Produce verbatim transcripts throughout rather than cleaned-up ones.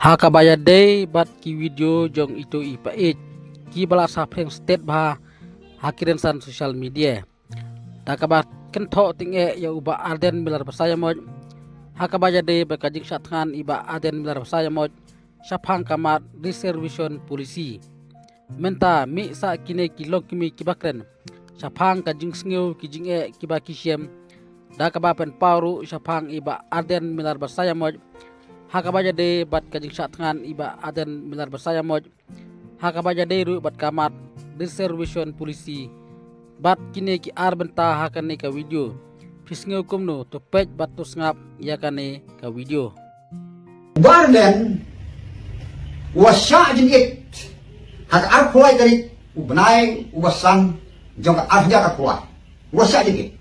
Ha kaba ïadei bad ki video jong ito i paieit kiba la saphriang stet bha ha ki rynsan social media, da kaba kynthoh tyngeh ïa u Bah Ardent Miller Basaiawmoit ha kaba ïadei bad ka jingshah thngan i Bah Ardent Miller Basaiawmoit shaphang ka mat reservation policy. Mynta mih sa kine ki longkmie kiba kren shaphang ka jingsngew ki jingeh kiba ki shem, da kaba pynpaw ruh shaphang i Bah Ardent Miller Basaiawmoit ha kaba ïadei bad ka jingshah thngan i Bah Ardent Miller Basaiawmoit ha kaba ïadei ruh bad ka mat reservation policy. Bad kine ki ar bynta ha kane ka video, phi sngew kumno? To peit bad to sngap ïa kane ka video. Bah Ardent u la shah jingit ha ka arphew lai tarik u bnai uba san jong ka arhajar arphew lai. U la shah jingit.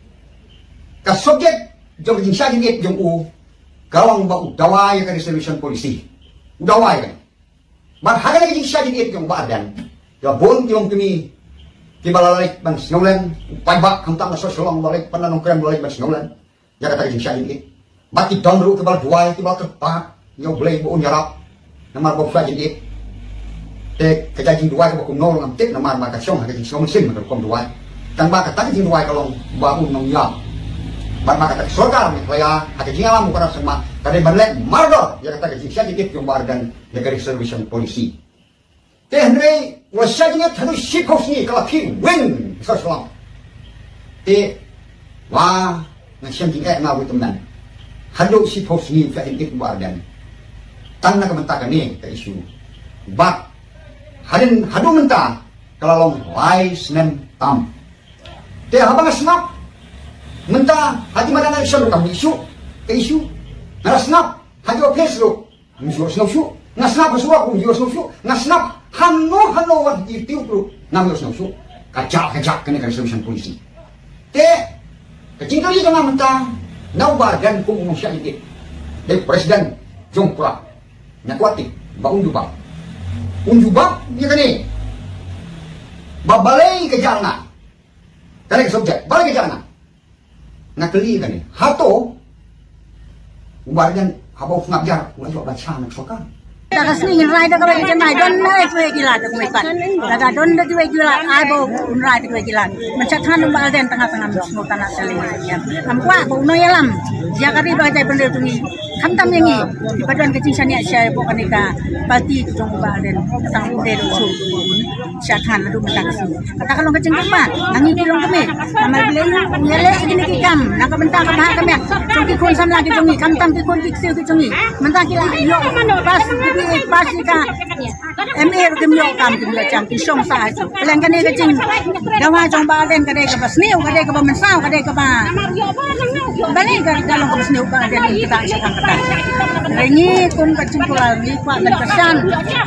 Ka subject jong ka jingshah jingit jong u ka long ba u dawa ïa ka reservation policy. U dawa ïa ka. Bad ha kane ka jingshah jingit jong u Bah Ardent, ïa bun ki longkmie kiba la leit ban sngewlem, u paidbah khamtam na sor Shillong ba la leit, ban na Nongkrem ba la leit ban sngewlem ïa kata ka jingshah jingit. Bad ki don ruh kiba la duwai, kiba la kyrpad ïa U Blei ba un ïarap namar ba u shah jingit. Te ka jingduwai kaba kumno ruh ngam tip namar ba ka shong ha ka jingsngew mynsiem ka rukom duwai. Tang ba kata ka jingduwai ka long ba un nongïap. Bad ba kata ka sorkar Meghalaya ha ka jingïalam u Conrad Sangma ka dei ban leh mardor ïa kata ka jingshah jingit jong u Bah Ardent ïa ka reservation policy. Te hynrei u la shah jingit haduh shiphew sngi ka la phiah win ka sor Shillong. Te wa nga shem jingeh nga wei tymmen. Haduh shiphew sngi u shah jingit u Bah Ardent. Tang na ka bynta kane ka issue. Bad hadien haduh mynta ka la long lai snem tam. Te haba nga sngap mynta ha ki madan election ruh kam mih shuh ka issue. Nga la sngap ha ki office ruh ym ïohsngew shuh. Nga sngap ha surok ym ïohsngew shuh. Nga sngap hano hano wat YouTube ruh ngam ïohsngew shuh. Ka jia ka jia kane ka reservation policy. Te ka jingkylli jong nga mynta na u Bah Ardent kum u nongshah jingit, dei president jong u club. Nga kwah tip ba un jubab. Un jubab ïa kane. Ba balei ka jia nga. Kane ka subject, balei ka jia nga. Nga kylli kane. Hato u Bah Ardent haba u sngap jar u la ïoh ban sha na ka sorkar. Da ka sngi ngin rai da kawei ka jingmai, don da kiwei ki lad, da kiwei pat. Lada don da kiwei ki lad, ai ba un rai da kiwei ki lad. Mynta tang u Bah Ardent tang tang sngewtynnat kali. Ngam kwah ba u nongïalam jia ka ri bad ka jaitbynriew jong ngi. Khamtam ïa ngi kiba don ka jingshaniah shai hapoh kane ka party jong u Bah Ardent, tang u dei ruh shu shah thngan naduh mynta ka sngi. Kata ka long ka jingkyrpad na ngi ki longkmie. Namar balei ngi ïaleh ïa kine ki kam na ka bynta ka bha ka miat jong ki khun samla ki jong ngi, khamtam ki khun ki ksiew ki jong ngi. Mynta ki la ïoh pass, ki pass ïa ka M A ruh kim ïoh kam, kim ïoh jam, ki shong sah ha shuh. Kane ka jingdawa jong Bah Ardent ka dei kaba sniew, ka dei kaba mynsaw, ka dei kaba balei ka, ka long kaba sniew Bah Ardent ïa kata, ïa kata. Hynrei ngi kum ka jingkular ngi kwah ban kyrshan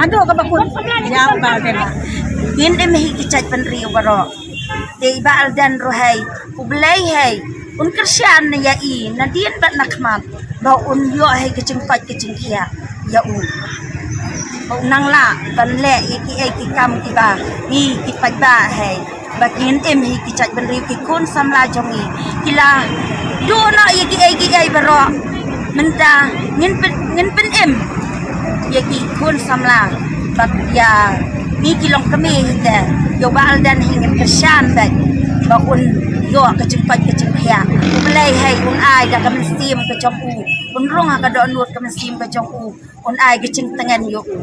haduh kaba kut ïa Bah Ardent. Ngin im hi ki jaitbynriew baroh. Te i Bah Ardent ruh hei, U Blei hei un kyrshan ïa i nadien bad na khmat ba un ïoh hei ka jingkoit ka jingkhiah ïa u. Ba un nang lah ban leh ïa kiei ki kam kiba ngi ki paidbah hei, ba ngin im hi ki jaitbynriew, ki khun samla jong ngi ki la duh noh ïa kiei kiei baroh. Mynta ngin pyn, ngin pynim ïa ki khun samla bad ïa ngi ki longkmie hi te. Ïa u Bah Ardent hi ngin kyrshan bad ba un ïoh ka jingkoit ka jingkhiah. U Blei hei un ai da ka mynsiem ka jong u, un rung ha ka dohnud ka mynsiem ka jong u, un ai ka jingtngen ïa u.